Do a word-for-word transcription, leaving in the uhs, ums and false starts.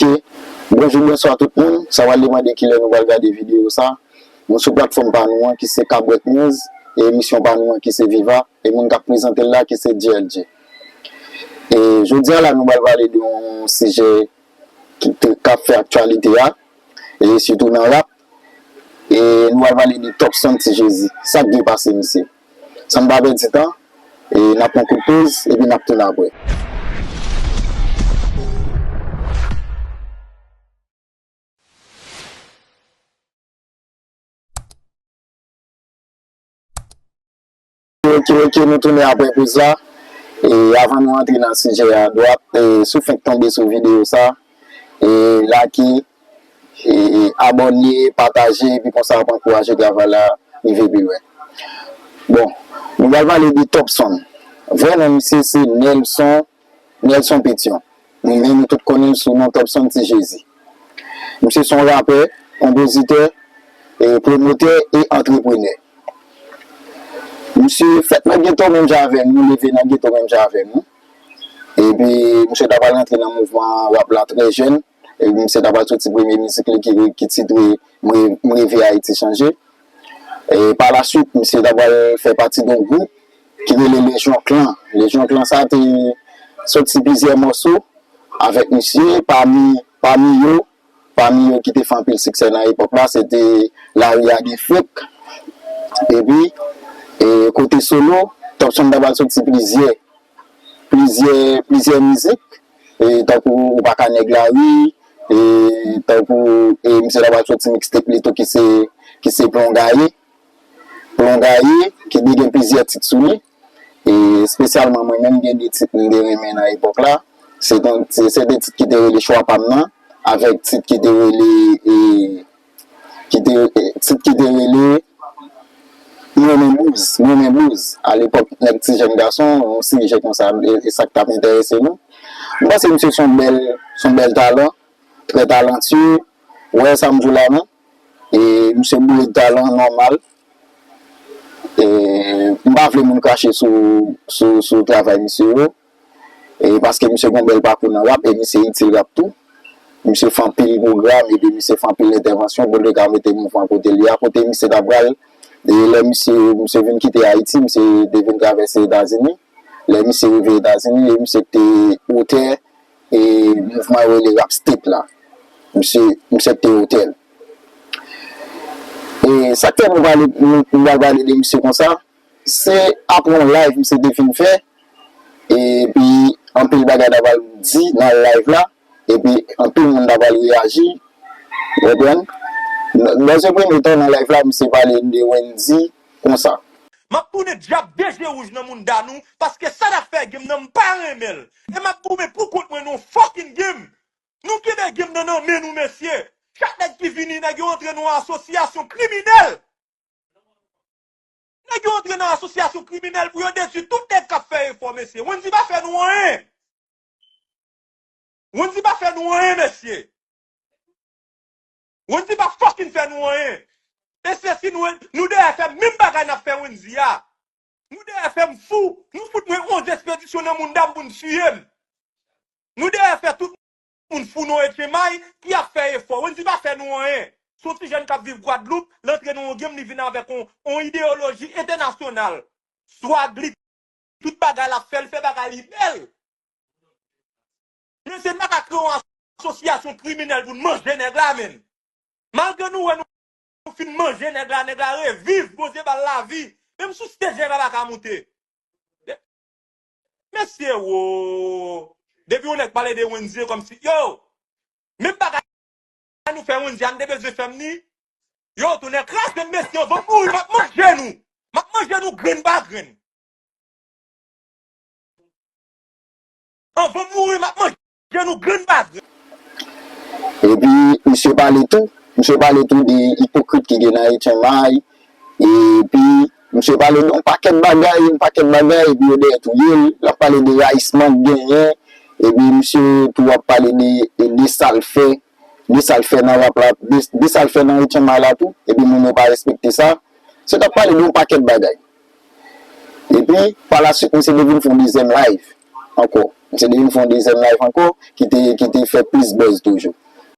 Ok. Bonjou, bonswa tout moun. Sa pral demande kilè nou pral gade videyo sa. Nou sou platfòm pa nou an ki se Kabwèk News, e emisyon pa nou an ki se Viva, e moun k ap prezante l la ki se D L J. E jodi a la, nou pral pale de yon sijè ki te, k ap fè aktyalite a, e sitou nan rap. E nou pral pale de Topson Ti Jezi. Sa k gen pase misye? San n pa pèdi tan, e n ap pran kout poz, epi n ap tounen apre. Ok, ok, nou tounen apre poz la. E avan nou antre nan sijè a dwat, e si w fenk tonbe sou videyo sa, e like, e abòne, pataje, epi konsa w ap ankouraje travay la rive pi lwen. Bon, nou pral pale de Topson. Vrè non misye se Nelson, Nelson Pétion. Men nou tout konnen l sou non Topson Ti Jezi. Misye se yon rapè, konpozitè, e pwomotè e antreprenè. Misye fèt nan geto menm jan avè nou, leve nan geto menm jan avè nou. Epi misye ta pral rantre nan mouvman rap la trè jèn. Epi misye ta pral soti premye mizik li ki, ki titre M Re-, M Reve Ayiti Chanje. E pa la swit, misye ta pral fè pati de yon gwoup ki rele Lejyon Klan. Lejyon Klan sa te soti plizyè mòso avèk misye, pami, pami yo, pami yo ki te fè anpil siksè nan epòk la, se te Lari a gen fek. Epi, e, kote solo, Topson ta pral soti plizyè, plizyè, plizyè mizik, e, tankou Ou pa ka nèg lari, e, tankou, e, misye ta pral soti mixtape li tou ki se, ki se Plon Gaye. Plon Gaye, ki te gen plizyè tit sou li. E espesyalman mwen menm, gen de tit m te renmen nan epòk la. Se te, se, se te tit ki te rele Chwa Pa m nan, avèk tit ki te rele, e, ki te, e, tit ki te rele M renmen blues, M renmen blues. Alepòk, nèg ti jèn gason, yon sijè konsa, e, e sa k t ap enterese nou. M panse misye se yon bèl, se yon bèl talan, trè talantye. Ou wè sa m di w la, non? E misye boure talan nòmal. E m pa vle moun krache sou, sou, sou travay misye yo. E paske misye gen yon bèl pakou nan rap, e misye itil rap tou. Misye fè anpil pwogram, epi misye fè anpil entèvansyon pou l te ka mete mouvman kote l ye a, kote misye ta pral. E lè misye, misye vin kite Ayiti, misye te vin travèse Etazini. Lè misye rive Etazini, e misye te otè e mouvman yo rele rap state la. Misye, misye te otè l. E sa k fè nou pale, nou, nou pral pale de misye konsa, se apre yon live misye te fin fè, epi anpil bagay ta pral di nan live la, epi anpil moun ta pral reyaji, ou konprann? Dans un premier temps, nan live la, misye pale de Wendy konsa. M ap tounen dyab de je wouj nan mounda nou, paske sa n ap fè game nan, m pa renmen l. E m ap goumen pou kont mwen nan yon fucking game. Nou kenbe game nan nan men nou, mesye. Chak nèg ki vini, nèg yo antre nan yon asosyasyon kriminèl. Nèg yo antre nan asosyasyon kriminèl pou yo detwi tout nèg k ap fè efò, mesye. Wendy pa fè nou anyen. Wendy pa fè nou anyen, mesye. Wendy pa fucking fè nou anyen. Mesye, si nou, nou dèyè fè menm bagay n ap fè Wendy a. Nou dèyè fè m fou. Nou fout mwen onz ekspedisyon nan mounda m pou n tiye m. Nou dèyè fè tout moun fou nan H M I ki ap fè efò. Wendy pa fè nou anyen. Se yon ti jèn k ap viv Gwadloup, l antre nan yon game, li vin avèk yon, yon ideyoloji entènasyonal. Swag li, tout bagay l ap fè, l fè bagay li bèl. Mesye, n pa ka kreye yon asosyasyon kriminèl pou n manje nèg la, menm. Malgre nou wè nou fin manje nèg la, nèg la reviv, Bondye ba l lavi. Menm sou stage nèg la pa ka moute. Mesye, wo. Depi yon nèg pale de Wendy, se kòmsi, yo, menm bagay nou fè Wendy a, nou te bezwen fè m ni. Yo, tonnè kraze m, mesye, anvan m mouri, m ap manje nou. M ap manje nou grenn pa grenn. Anvan m mouri, m ap manje nou grenn pa grenn. Epi, misye pale tou, misye pale tou de ipokrit ki gen nan H M I, epi misye pale de yon pakèt bagay, yon pakèt bagay, epi yo dèyè touye l, l ap pale de rayisman k genyen, epi misye tou ap pale de, de sa l fè, de sa l fè nan rap la, de, de sa l fè nan H M I la tou, epi moun yo pa respekte sa. Se t ap pale de yon pakèt bagay. Epi, pa la swit, misye te vin fè yon dezyèm live ankò. Misye te vin fè yon dezyèm live ankò, ki te, ki te fè plis buzz toujou.